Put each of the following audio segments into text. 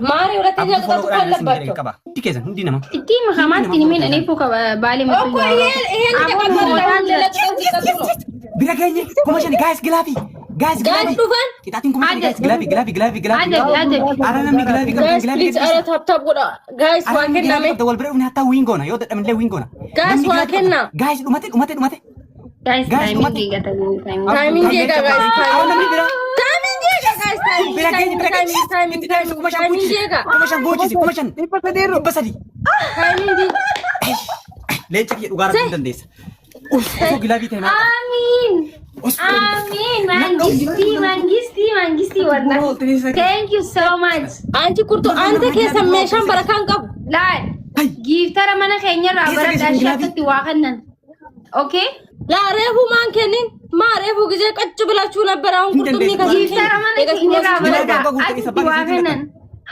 ማሪ ሁለተኛ Abduu ቅጣት follow እኮ godhaa isin jedhe አለባቸው። qaba. Hundi keessan hundi nama. Itti makamaatti ni miin aniifuu baalee እኮ matu ይሄን ይሄን Aboo ተቀበሉ። mootaan ሌላ ቅጣት ሊቀጡ ነው። Bira geenye 5,000 guys glove guys guys glove. dhufan Qixaatiin 5,000 guys glove glove glove glove. Adabi adabi. Ara namni glove qabdan guys glove please gadhiisa. ኧረ tap tap godhaa guys Ara waa namni glove kenname qabda wal bira dhufne hattaa win goona yoo dadhabnillee win goona. Guys, Namni waa glove qabda. kenna. Guys dhumate dhumate dhumate. Guys Guys, timing eegatanii timing. Timing eegaa guys Ara namni bira. Timing eegaa guys timing Bira geenye bira timing geenye. Timing Itti deemsi 5,000 timing guuchisi. Eegaa 5,000 guuchisi 5,000. 300 irra. 300. Timing. Leenca kiyya dhugaa rabbiin dandeessa. Osoo glove ta'e maal qaba? Amiin. Amiin. Mangistii mangistii mangistii wallahi. Thank you so much. አንቺ ቁርጡ አንተ keessa meeshaan barakaan qabu Laal. Giiftara mana keenyarraa Keessa baradhaa keessan glove. shakkatti waa kennan. Okay? ላ reefu maan kennin maa reefu ጊዜ ቀጭ ብላችሁ ነበር። አሁን ቁርጡሚ Giiftara mana keenyarraa baradhaa asitti waa kennan.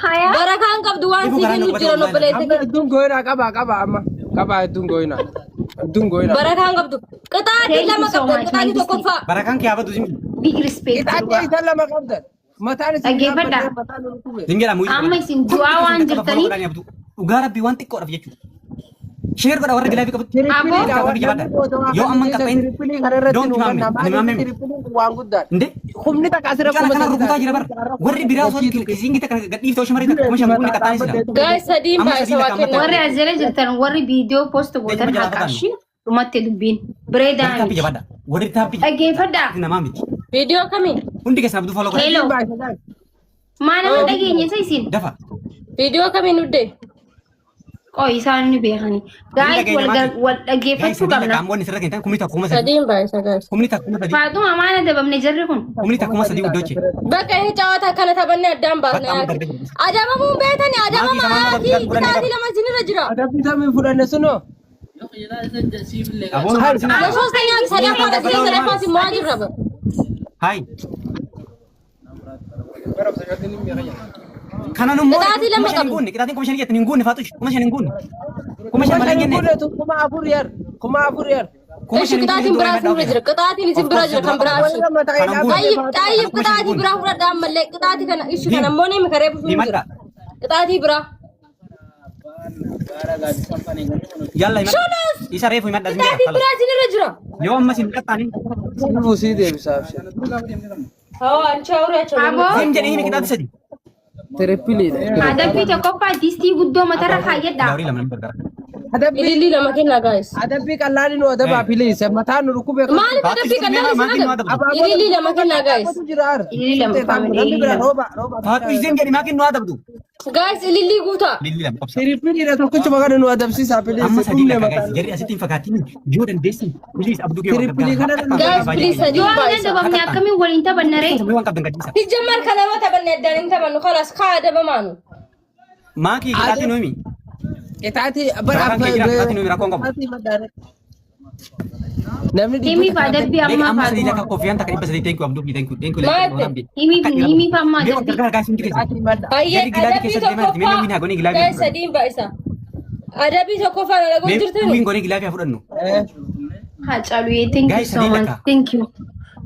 Hayaa. barakaan qabdu waan sii kennu jira obboleessa Amma hedduun gooyinaa qaba qaba amma. Qaba hedduun gooyinaa. Hedduun gooyinaa. barakaan qabdu qixaatii Thank you lama so qabdan much, qixaatii Mangistii. tokkoffaa Barakaan kee haabatu zim. Big respect. Qixaatii isa lama qabdan. Mataan isin Dhaggeeffadhaa. mataan nu dhukube. Zim jedhamu. Amma isin du'aa waan jirtaniif Dhugaa rabbii waan xiqqoodhaaf jechuudha. Share godha warra glove qabutti. Aboo. Yoo amma hin qaxxayin don't maame ani maame waan guddaadha. Inde Humni takka asirra mucaan akkana rukutaa jira bara. Warri biraa osoo kisingi takka gadhiiftoo shamarree takka 5,000 guunne qaxxaanis jira. Guys sadiin Amma baay'isa sadii waa lakka amma kenna. Warri as jala jirtan warri viidiyoo post gootan Jalaa haqaashi dhumatti dubbiin. Bareedaa Warri tap miti. jabaadha. Warri tap Dhaggeeffadhaa. namaa miti. Viidiyoo kamii? Hundi keessan abduu follow godha. Hello. Maa nama dhageenya isa isin? Dafa. Viidiyoo kamii nudde? Qoy isaan ni beekani. Guys wal wal Guys dhaggeeffachuu sadii lakka qabna. amma wanni sirra kennan 1003. Sadiin baay'isa guys. 1003. Faatuma maana dabamne jarri kun. 1003 uddoche. Bakka inni caawwata kana taphannee addaan baasna Bakka amma yaaki. darbee jiru. Adabamuun beekani adabama Maatii yaaki sama nama qixaatii lama isinirra jira. Adabbii samii fudhanne sunoo. Aboon ለሶስተኛ ሰደፋ ሰደፋ ሲሟ jirra bara. Hai. Kanan immoo Qixaatii lama 5,000 hin qabdu. guunne qixaatiin 5,000 jettan hin guunne faatush 5,000 hin guunne. 5,000 malee hin jenne. 4,000 yar. 4,000 yar. እሺ ቅጣtiin biraa isinirra jira. Qixaatiin isin biraa jira kan biraa እሺ. طيب طيب qixaatii biraa fudhadhaa ammallee qixaatii kana ishi kana immoo ni karee fufuun jira. Himadha. Qixaatii biraa. Yalla himadha. Isa reefu himadha isin Qixaatiin jedha. biraa isinirra jira. Yoo ammas hin qaxxaanin. Buusii deebisaaf. Haa አንቺ አውሪያቸው። Aboo. Zim jedhee himi qixaati sadi. Tiripiliidha. Adabbii tokkoffaa distii guddoo matarra kaayyadhaa. Gaarii lama nama gargaara. Adabbii Ilillii lama kennaa guys. adabbii qallaan nu adabaa please mataan nu dhukkube. Maaliif adabbii qallaan isin adabdu? Ilillii lama kennaa guys. Ilillii lama family, ilillii lama. Rooba rooba. Faatush zim jedhi maa kennu adabdu. Guys ilillii guutaa. Ilillii lama qobsa. Tiripiliidha tokkichuma kana nu adabsiisaa please. Amma sadii lakka guys jarri asitti hin fakkaatin yoo dandeessan please abduu kee waan Tirippilii kana gargaara. Guys please sadiin Yoo hin baay'isa. adabamne akkamiin waliin taphanna ree? Waan qabdan gadhiisa. ሲጀመር ከነማ taphanne addaan hin taphannu خلاص kaa adabamaanu. Maakii qixaatii nu himi. Qixaatii bara Barakaan kee jira qixaatii nu himi rakkoon qabu. Namni Himiif adabbii Beek ammaa amma sadii Faatuma. lakka koffiyaan takka 300 thank you abduu thank you thank you. Maate. Himiif himiif ammaa Mee waan adabbii. gargaara guys hundi keessan. Baay'ee Jarri glove adabbii keessa deemaa jirti. Mee win haa goonee tokkoffaa. Glove Guys sadiin baay'isa. Adabbii tokkoffaa na dhagoo Mee jirtani. win goonee glove haa fudhannu. Hacaaluu thank you Guys, so sadii much. lakka. Thank you.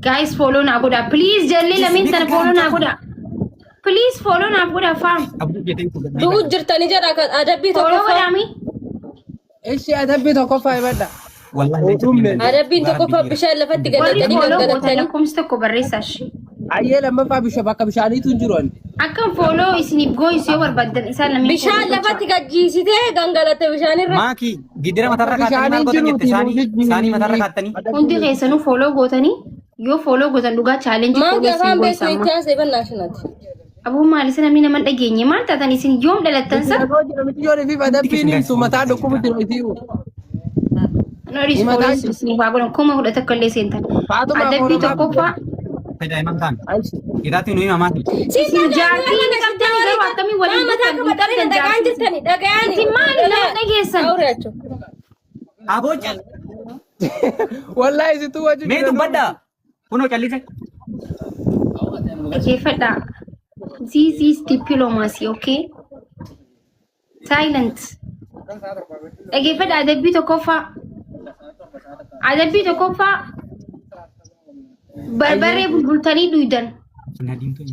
Guys follow naa godhaa. Please jallee lameen sana follow naa godhaa. Please follow naaf godhaa faam. Abduu kee thank you. Du'u jirtani jedha kan adabbii Follow tokkoffaa. godhaami. Ishi adabbii tokkoffaa himadha. Wallahi Adabbiin tokkoffaa bishaan lafatti Warri galattanii follow gootan gangalattanii. lakkoomsi tokko barreessaa ishee. Ayyee lammaffaa bishaan bakka bishaaniitu hin jiru ani. Akkam follow isiniif gooyisu yoo barbaaddan isaan lameen Bishaan follow gochaa. lafatti gajjiisitee gangalatte bishaan irra. Maakii giddira matarra kaatanii maal gootan jette saanii saanii matarra kaatanii. Hundi keessanuu follow gootanii yoo follow gootan dhugaa challenge Maanki follow afaan isin beektu gooyisa itti amma. haasa'e bannaashinati. Aboo maal isa namni nama hin dhageenye maal taatan isin yoom dhalattan sa? Yoon fi adabbiin himtu mataa dhukkubu jira isii. Noris Himataa follow isiniif haa godhan 11,000 illee seentan. Faatuma Adabbii follow tokkoffaa Daa'imman taan. Qixaatii nu hima maakii. isin jaartii hin qabdan garuu akkamiin waliin Mataa dhuftan hin qabatanii qabdan dhagaan jaartii. jirtani dhagaani. Isin maali nama dhageessan? Awreecho. Aboo cal. Wallahi situ wajji Mee dubbadhaa. Kunoo callise. Dhaggeeffadhaa. This is diplomacy, okay? Silent. Dhaggeeffadhaa adabbii tokkoffaa. Adabbii tokkoffaa barbaree bulbultanii dhuydan. Na diimtuu.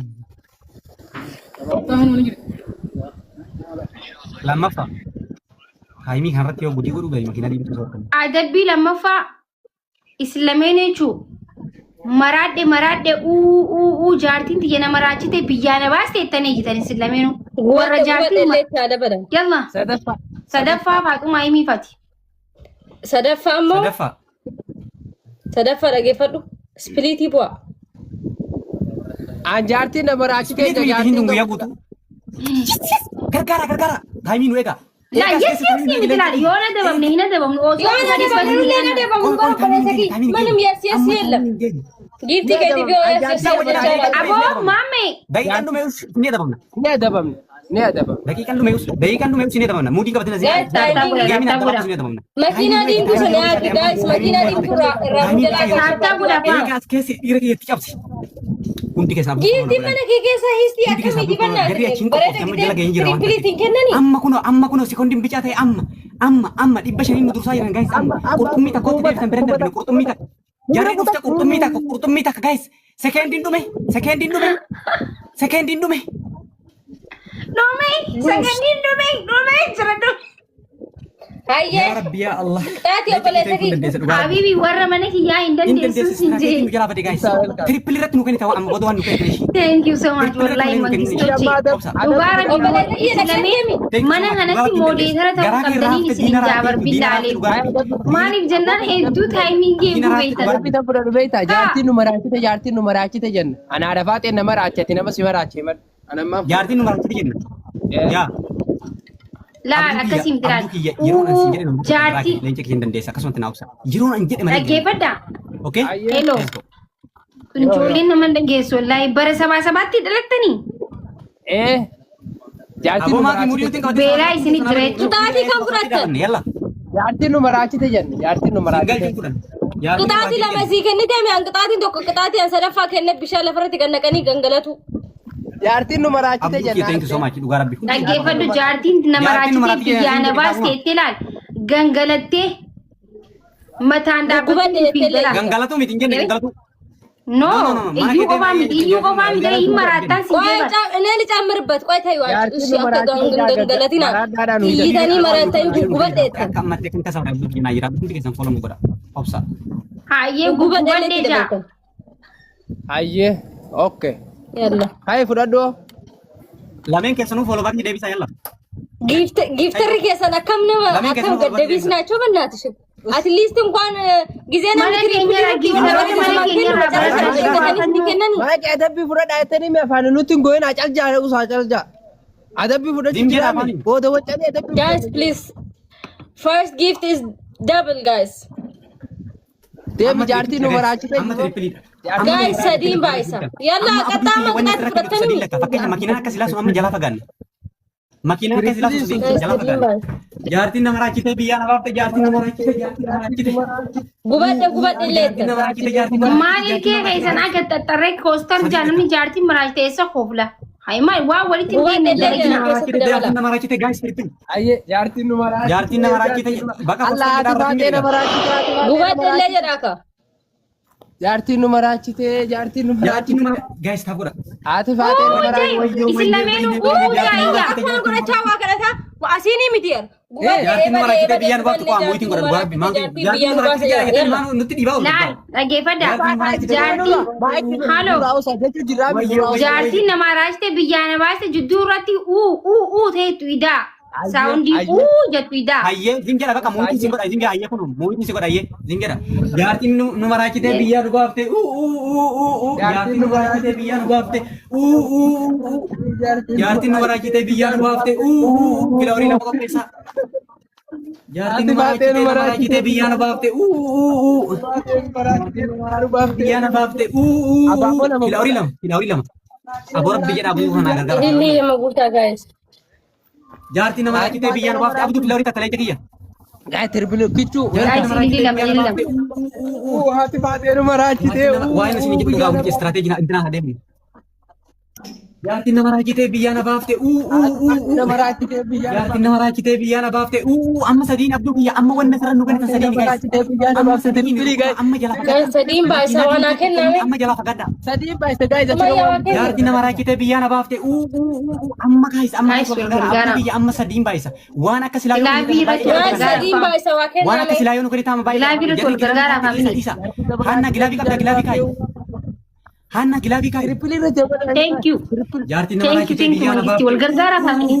Lammaffaa. Haayimii kanarratti yoo gudii godhuu gadi makiinaa diimtuu soortan. Adabbii lammaffaa isin lameen jechuu maraadhe maraadhe uu uu uu jaartiin tiyya na maraachite biyyaa na baaste jettanii ejjitan isin lameenuu. Warra Gubadhe jaartiin gubadhe illee itti haa dabalan. Yalla Sadaffaa. sadaffaa Faaxumaa himiifati. Sadaffaa immoo Sadaffaa. sadaffaa dhageeffadhu. Ispiliitii bu'a. An jaartiin na maraachite Ispiliitii miti jaartiin hin guyyaa guutuu. Gargaara gargaara. Taayimii nu eegaa. La yes yes miti laal yoo na dabamne hin adabamnu osoo Yoo na dabamne illee na dabamnu bara obboleessa kiyya. Manum yes yes የለም. Giiftii keetiif yoo yes yes jechaa Aboo maamme Daqiiqaan dhume ni adabamna. Ni adabamne. Ni adabamne. Daqiiqaan dhume daqiiqaan dhume ni adabamna. Muudii qabatina Guys, timing Gaamiin adda baaftu ni adabamna. Makiinaa diimtuu sana yaaddu guys, makiinaa diimtuu irraa irraa jalaa Saattaa godha faa. Eegaa as keessi dhiira kiyyatti cabsi. Hundi keessaa Giiftii mana kee keessa hiistii akkamii dibannaa Jarri achiin bareeda qophoofte amma jala gahee jira waan ta'eef. tirippiliitiin kennanii. Amma kunoo amma kunoo sekondiin bicaa ta'e amma amma amma 500 nu dursaa jiran guys amma qurxummii takka deebisan bira darbine qurxummii takka. Jarri dhufte qurxummii takka qurxummii takka guys sekondiin dhume sekondiin dhume sekondiin dhume. Dhume sagandiin dhume dhume jira dhume. Hayyee Yaa Rabbi yaa Allah. qixaatii obboleessa kiyya. Habibi warra mana kiyyaa hin Hin dandeessu dandeessu sin istiraateejii jee. nu jalaa bade guys. Triple irratti nu kennita amma booda waan nu kennite ishii. Thank you so much wallahi mangistochi. Dhugaa rabbi Obboleessa kiyya isin lameen dhaqee mana kanatti moodeetara ta'uu qabdaniin isin jaabar billaalee. Maaliif jennaan hedduu taayimingii eeguu beektan. Adabbii tan fudhadhu beektaa jaartiin nu maraachite jaartiin nu maraachite jenna. Ana haadha faaxeen na maraachite nama si maraache mal. Ana ammaa. Jaartiin nu maraachite jenna. Yaa. Laal akkasii miti laal. Abduu kiyya yeroon an sin jedhe nu Jaartii leenca kiyya hin dandeessa akkasumatti naa obsa. Yeroon an jedhe malee. dhaggeeffadhaa. Okay? Hello. Let's go. Kun ijoolleen nama hin dhageessu wallaahi bara sabaa sabaatti dhalattanii. Ee. Jaartiin nu Aboo maatii muudii maraachite. nuti qabate. Beelaa isinit jira jechuudha. Qixaatii kan fudhattan. Yalla. Jaartiin nu maraachite jenna. Jaartiin nu maraachite. Singaltiin kudhan. Qixaatii lama sii kennite mi an qixaatiin tokko qixaatii an sadaffaa kenne bishaan lafarratti gad naqanii gangalatu. Jaartiin nu maraachite Abduu kiyya jenna. thank you so much dhugaa rabbi. Dhaggeeffadhu jaartiin nama Jaartiin nu raachitee maraachite biyyaa na jedhanii baaste jettee laal gangalattee mataan Gubadhe dhaabbattee jettee fiigdala. Gangalatu miti hin jenne gangalatu. No No, no, no, mana iyyuu kee qofaa miti iyyuu qofaa miti hin maraattaan si ቆይ jeeban. እኔ ልጨምርበት። ቆይ ተይው አንቺ። Jaartiin እሺ nu አንተ maraachite ገንገለቲና maraadhaadhaan nu iyyitanii marattanii gubadhe jettan. Akka ammatti kan tasaa abduu kiyya naa jira. Hundi keessan follow nu godha. Obsa. Hayyee Gubadhe gubadhee itti jaa. dabaltan. Hayyee. Okay. Yalla Hayyee fudhadhu. Lameen keessanuu follow back deebisaa yalla. Gifterri keessan akkam nama Lameen akkam keessanuu follow back gaddabiis ናቸው። በእናትሽ at least እንኳን ጊዜ ነው Mana keenyarraa giftaroota mana keenyarraa bara kennani Maaqi adabbii fudhadhaa jettanii mi afaan nutti hin gooyin acal jaa usaa acal jaa. Adabbii fudhachuu Zim jedha jira afaaniin. booda waccanii adabbii. Guys, please, first gift is double, guys. Deemi jaartiin nu maraachite. Amma trippiliidha. Guys, sadiin baay'isa. Yalla qaxxaama qixaatti fudhattanii. Fakkeenya makiinaan akka silaa sun amma jalaa fagaanne. Makiinaan akka silaa sun Guys, jalaa sadiin fagaanne. baay'isa. Jaartiin nama raachite biyyaa na baafte jaartiin nama raachite jaartiin nama raachite. Gubadhe gubadhe illee Jaartiin jettan. nama raachite jaartiin nama Maal ilkee keessan akka xaxxarree koostar jaa namni jaartiin maraachite eessa koofla. Hayi maal waa walitti hin Gubadhe deemne illee dalagina. jedhan keessatti raachite dabala. jaartiin nama raachite guys trippil. Hayyee jaartiin nu maraachite. Jaartiin nama raachite bakka Allah haati faatee nama raachite. Haati faatee Gubadhe nama illee raachite. jedha akka. Jaartiin nu maraachite jaartiin nu Jaartiin maraachite. nama guys taa godha. Haati faatee nama raachite. Isin lameenuu uu jaayyaa. Akkuma godhachaa waa kadhataa asiinii miti yer. Gubadhe Jaartiin nama eebade raachite eebade biyyaan baaftu gubanne qo'aa mootiin jaartiin godha nu dhugaa rabbi maal maraachite jaartiin jaartiin biyyaa nama nu baase raachite jedha. jettanii Yalla. maal nutti dhiibaa oolu. Laal dhaggeeffadhaa. Jaartiin halo jaartiin nama raachite biyyaa na baaste jidduu irratti uu uu uu ta'etu idaa. Saawundii uu jettu idaa. Hayyee zim jedha bakka mootiin si godha zim jedha hayyee kun mootiin si godha hayyee zim jedha. Jaartiin nu maraachite biyyaa nu baafte uu uu uu uu uu jaartiin nu maraachite biyyaa nu baafte uu uu uu uu jaartiin nu maraachite biyyaa nu baafte uu uu uu fila horii lama qopheessaa. Jaartiin nu maraachite nu maraachite biyyaa nu baafte uu uu uu biyyaa nu baafte uu uu uu fila horii lama fila horii lama. Aboo rabbi jedha abuu kana gargaara. Ilillee yema guutaa guys. Jaartiin nama maraachite biyyaa nu baafte abduu fila horii takka leenca kiyya. Kichuu. Guys ilillee lama ilillee lama. Haati faatee nu maraachite. Waa'ee isin jedhu dhugaa bulchee istiraateejii intinaa adeemnu. Jaartiin nama raajitee biyyaa na baafte uu uu uu uu. Nama raachitee biyyaa na Jaartiin nama raajitee biyyaa na baafte uu uu amma sadiin abduu biyya amma wanna sarara nu kennan sadiin Nama guys. raachitee biyyaa na Amma baafte sadiin triple guys. amma jala Guys, fagadha. sadiin baay'isa waan haa kenname. Amma jala fagadha. Sadii baay'ise guys. Ammayyaa waa kenna. Jaartiin nama raajitee biyyaa na baafte uu uu uu uu amma guys amma Guys, guys wal wal gargaara gargaara. abduu biyya amma sadiin baay'isa. Waan akka silaa yoo nu Gilaabii kennitan irratti baay'ee wal Guys, jala fagadha. sadiin baay'isa waa Waan akka kenname. silaa yoo nu kennitan baay'ee Gilaabii irratti wal gargaara family. Isa. Hanna gilaabii qabda gilaabii kaayi. Hanna gilaabii kaayi. Triple irra jabana. Thank you. Jaartiin nama Thank you, raajitee thank you biyyaa na Mangisti. baafte. Wal gargaara family.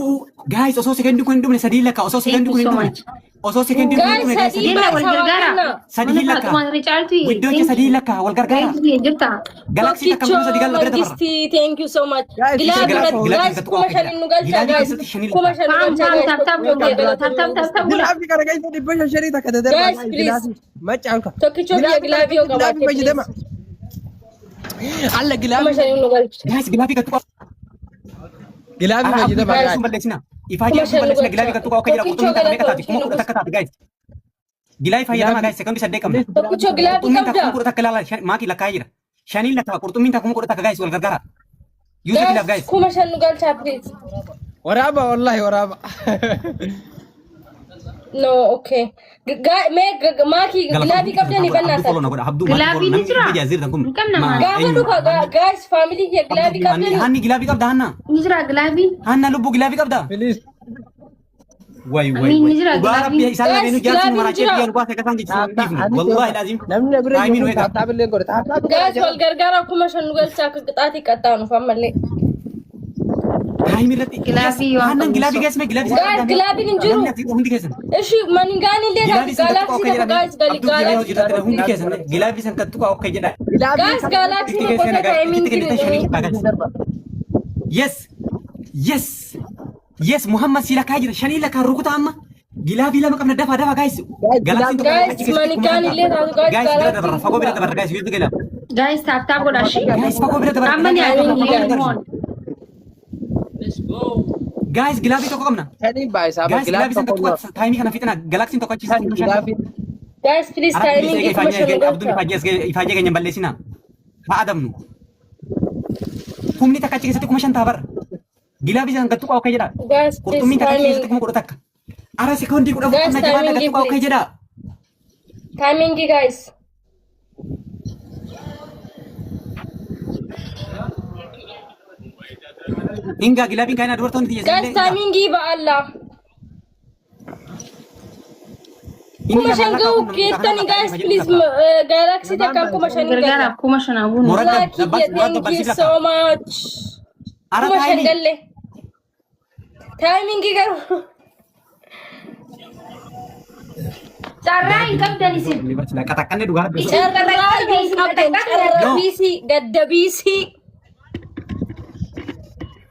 Guys, osoo sekendii kun hin dhumne sadii lakka osoo Thank sekendii you kun hin so dhumne much. osoo sekendii kun hin Guys, dhumne guys sadiin sadii Jenna wal baay'isa waa gargaara. kenna. Sadii Mana lakka. Faaxumaa irra caaltu. Widdoocha Thank sadii you. lakka wal gargaara. Guys, jirta. Galaksii takka kuma sadii Tokkichoo galla bira dabarra. Mangistii, thank you so much. Guys, Gilaabii Galaksii irratti gilaabii guys keessatti kuma qofa shaniin nu galcha Gilaabii guys. keessatti shanii Kuma lakka. shan nu Faam galcha faam guys. tap tap Tokkichoo godha. kiyya Tap tap tap tap godha. Gilaabii kana keessa dhibba shan shanii takka dadarba. Guys, please. Maccaan ka. Tokkichoo kiyya gilaabii yoo Gilaabii qabaatte fayyadama. please. Alla Kuma gilaabii. shaniin nu galcha. Guys, gilaabii gattu qofa. Gilaabii Ara abdii fayyadama guys guys. sun balleessina. Ifaajee Kuma abduu shan nu balleessina gilaabii galcha. gattu qofa akka jira Tokkichoo qurxummiin takka meeqa taati? Kuma galatoomchi kudha takka taati guys. Gilaabii fayyadama guys sekondii saddeet qabna. Tokkichoo gilaabii Qurxummiin takka kuma qabda. kudha takka ilaala maakii lakkaa'ee jira. Shaniin lakkaa qurxummiin takka kuma kudha takka guys wal gargaara. Yuusa gilaaf Guys, guys. kuma shan nu galcha please. Waraaba wallahi waraaba. No, okay. Mee maakii gilaabii qabdanii Abduu bannaatan. follow na godha. Abduu maakii Gilaabii follow ni namni jira. dhibba ja'a zirtan kun. Hin qabna maal. Gaafa dhufa guys family kiyya gilaabii qabdanii. Hanni gilaabii qabda hanna. Ni jira gilaabii. Hanna lubbuu gilaabii qabda. Please. Way way Amiin ni way. jira Dhugaa rabbi gilaabiin. isaan Guys, lameenuu jaarsi nu gilaabiin maraachee jira. biyya nu baase akka isaan jechisan hin dhiifnu. Wallahi laazim. Namni na bira Taayimiin jiru nu eega. tap tap illee godhe. Tap tap Guys, wal gargaara kuma shan nu galcha akka qixaatii qaxxaanuuf ammallee. Taayimii irratti. Gilaabii waan Hannan qabu gilaabii geessime gilaabii Guys, gilaabiin hin jiru. Namni asii hundi keessan. Ishi maningaan illee taate Gilaabii san kattu gaalaksii akka tokko jedhame. guys gali Abduu jedhee gaalaksii hojii hundi keessan. Gilaabii san kattu akka jedha. Guys, gaalaksii Itti tokko keessan ta'e itti kennitan shanii timingii lakkaa guys. Yes. Yes. Yes, Muhammad si lakkaa jira. Shanii lakkaa rukuta amma. Gilaabii lama qabna dafa dafa guys. Galaksiin tokko Guys, achi keessatti kuma manikaan shan illee taatu guys Guys, bira dabarra. gaalaksii Fagoo bira dabarra guys. Yuutu gala. Guys, tap tap godha shi. Guys, fagoo bira dabarra. Amma ni Timingii adeemu guys. moon. Guys, gilaabii tokko qabna. Shanii baay'isaa Guys, gilaabii gilaabii san tokko kattu taayimii kana fixina. Galaksiin tokko achi keessatti kuma shan. Gilaabii. Guys, please Ara please timingii kuma shan nu Abduun galcha. ifaajee keenya hin balleessina. Haa adamnu. Humni takka achi keessatti kuma shan ta'a bara. Gilaabii san gattu akka jedha. Guys, please Qurxummiin takka achi keessatti timing. kuma kudha takka. Ara sekoondii kudha afur Guys, qabna jabaadha timingii gattu akka please. jedha. Timingii guys. Inga gilaabiin kaayinaa dubartoonni Guys, xiyyeessan. timingii ba'alla. Kuma shan ga'u geettani guys please gaalaksii takkaan kuma shan Gargaara galla. kuma shan haguun. Lucky kiyya thank you so much. Ara Kuma shan taayimii. galle. Timingii garuu. Carraa hin qabdan isin. Qaxaqqanne dhugaa rabbi. Carraa hin qabdan carraa biisii gadda biisii.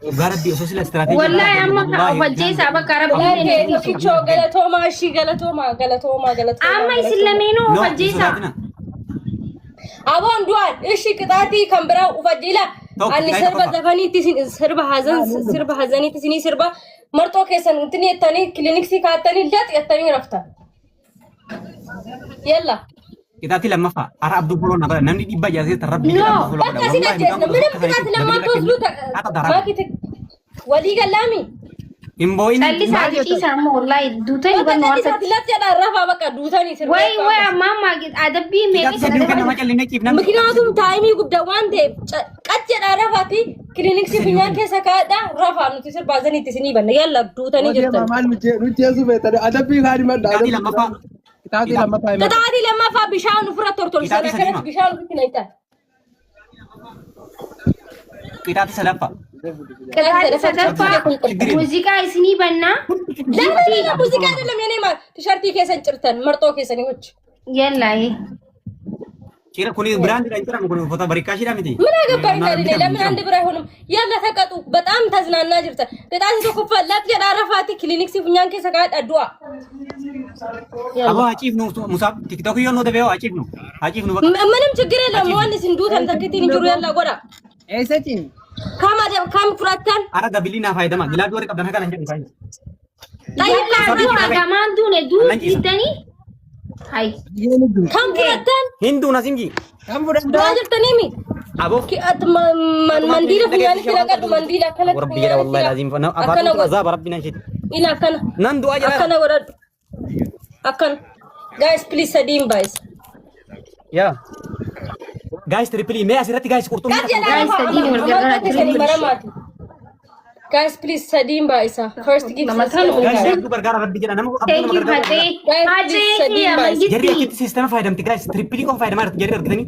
Dhugaa rabbi osoo sila istiraateejii. Wallahi amma of ajjeesaa bakka rabbiin Okay, dandeessisu. tokkichoo galatoomaa ishii galatoomaa galatoomaa galatoomaa. Amma isin lameenuu of No, ajjeesaa. sodaatina. Aboon du'aan ishii qixaatii kan biraa ufajjiila. Tokko, Ani qixaatii sirba tokkoffaa. zafaniitti isin sirba hazan sirba hazaniitti isinii sirba marxoo keessan intini jettanii kiliniksii kaa'attanii lax jettanii raftan. Yalla. Qixaatii lammaffaa. Ara abduu follow na godha. Namni dhibba jaasee rabbi No. jedha abduu follow godha. Bakka isin ajjeesna ምንም ቅጣት ለማትወስዱ ማኪት walii gallaami. Hin boo'in. Callisaa ciisaa amma wallahi duutanii Bakka barnoo callisaati harkatti. lax jedhaa rafaa bakka duutanii sirba. Way way amma amma adabbii meeqa Qixaatii sadii kenna macallinee ciifna. ምክንያቱም taayimii guddaa waan ta'eef qac jedhaa rafaati kiliiniksii funyaan keessa kaa'adhaa rafaa nuti sirbaa zaniitti isinii banna yalla duutanii jirtan. Maal nuti beektan adabbii kaan himadha. Qixaatii lammaffaa. Qixaatii lammaffaa himadha. Qixaatii lammaffaa bishaan ofirra tortorsan Qixaatii akkanatti sadiima. bishaan ofitti naqxan. Qixaatii sadaffaa. Qixaatii sadaffaa muuziqaa isinii bannaa. Lama muuziqaa አይደለም የኔ ማር ቲሸርtii keessan cirtan marxoo keessanii hoji. Yallaayi. Cira kuni biraandidha hin ciramu kun uffata barikkaashiidha miti. ምን አገባኝ ታዲያ እኔ ለምን አንድ ብር አይሆንም? ያላ ተቀጡ። በጣም ተዝናና jirtan. Qixaatii tokkoffaa lax jedhaa rafaati kiliiniksii funyaan keessa kaa'adhaa du'a. Aboo haciifnu musaaf tiktookii yoo nu dabee haciifnu haciifnu bakka. ምንም ችግር የለም። waan isin duutan takkittiin hin jiru yalla godha. Eessa ciin? Kam kam fudhattan? Ara dabilii naa fayyadama gilaabii warri qabdan haga nan jedhu fayyadu. Yallaa du'a gamaan duune duu diddanii. Hay. Kam fudhattan? Hinduun asingi. Kan fudhadhaa? Du'aa jirtaniimi? Aboo. Mandiila funyaanitti naqadhu mandiila akkanatti Rabbi jedha wallahi funyaanitti laziim. akkana Afaan godhu. azaaba rabbi nan shiti. Ila akkana. Nan du'aa jira. Akkana godhadhu. Akkana. Guys, please sadiin baay'isa. Yaa. Guys, triple mee asirratti guys qurxummii. Qad jedhaa Guys, sadiin wal gargaara, keessanii triple. maramaati. Guys, please sadiin baay'isa. First gift. Mataan Guys, hedduu gargaara rabbi jedha nama abduu Thank nama you gargaara. Haxee. Guys, Haxee please sadiin kiyya baay'isa. Jarri mangisti. achitti siistama fayyadamti guys triple qofa fayyadamaa jirti jarri argitanii.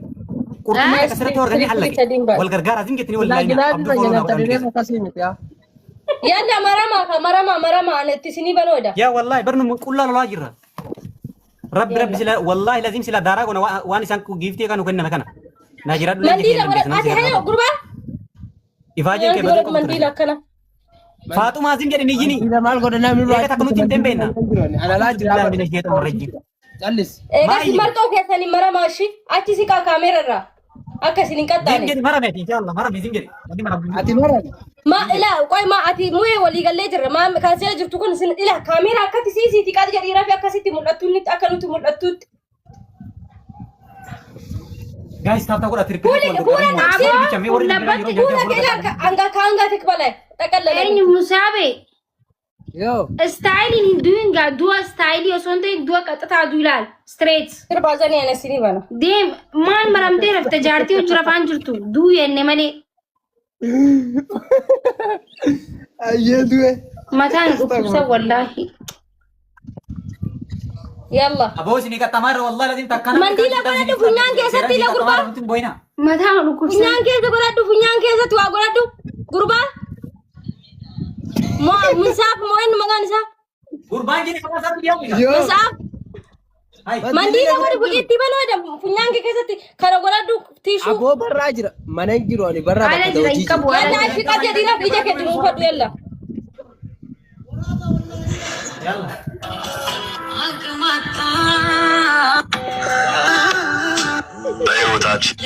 Qurxummii Guys, asirratti horganii triple hallaqe. sadiin baay'isa. Wal gargaara asin jettanii wallahi Gilaafii abduu fooloo naa fayyadamta godhan dirree keessa. akkasii miti yaa. Yalla maramaa ka maramaa maramaa ani itti isinii banoodha. Yaa wallahi barnu qullaa lolaa jirra. Rabbi rabbi sila wallahi lazim sila daaraa gona waan isaan giiftii kanu kenname kana. Naa jiraadhu leenji Mandiila kee godhadhu. Ati hayo gurbaa. Ifaajeen kee Mandiila baduu godhadhu mandiila akkana. Faaxumaa zim jedhini yini. Mandiila maal godha namni Eega takka nuti hin beekna. Ana laa jira. Mina sheexan rajji. Callis. Eegas Maayyi. marxoo keessanii maramaa ishii achi siqaa kaameera irraa akka isin hin Zim qaxxaane. jedhi marame inshallah marame zim jedhi. Wanni marame. Ati marame. Ma ila qoy ma ati mu'ee walii gallee jirra ma kan seera jirtu kun isin ila kaameera akkatti siisiiti qaadi jedhiiraa fi akkasitti mul'attu inni akka nuti mul'attutti. Guys tap tap godha triple. Fuula qabsi. Labbatti Fuula kee ila hanga hanga tikbala xaqallala. Eenyu Musaabe. Yoo. Istaayiliin hin du'in gaa du'a istaayilii osoo hin ta'in du'a qaxxataa du'u ilaal. Straight. Sirbaazanii ana isinii bana. Deem maal maramtee rafte jaartii hojii rafaan jirtu du'u jenne malee Ayyee du'e. mataan dhukkubsa wallaahi. Yalla. Aboo isin qaxxamaa irra wallahi lazim takkana. Mandiila godhadhu funyaan keessatti ila gurbaa. Mataan dhukkubsa. Funyaan keessa godhadhu funyaan keessatti waa godhadhu gurbaa. Moo Musaaf moo inni maqaan isaa? Gurbaan jini kamaa isaa biyyaa Yoo. Musaaf. Hai. Mandiila godhi itti banoodha funyaan kee keessatti kana godhadhu tiishuu. Aboo barraa jira. Mana hin jiru ani barraa Haala bakka jira hin hojii qabu jira. haala Yalla jira. ifi qabdi dhiiraaf ija keetti muufadhu yalla. Yalla. በሕይወታችን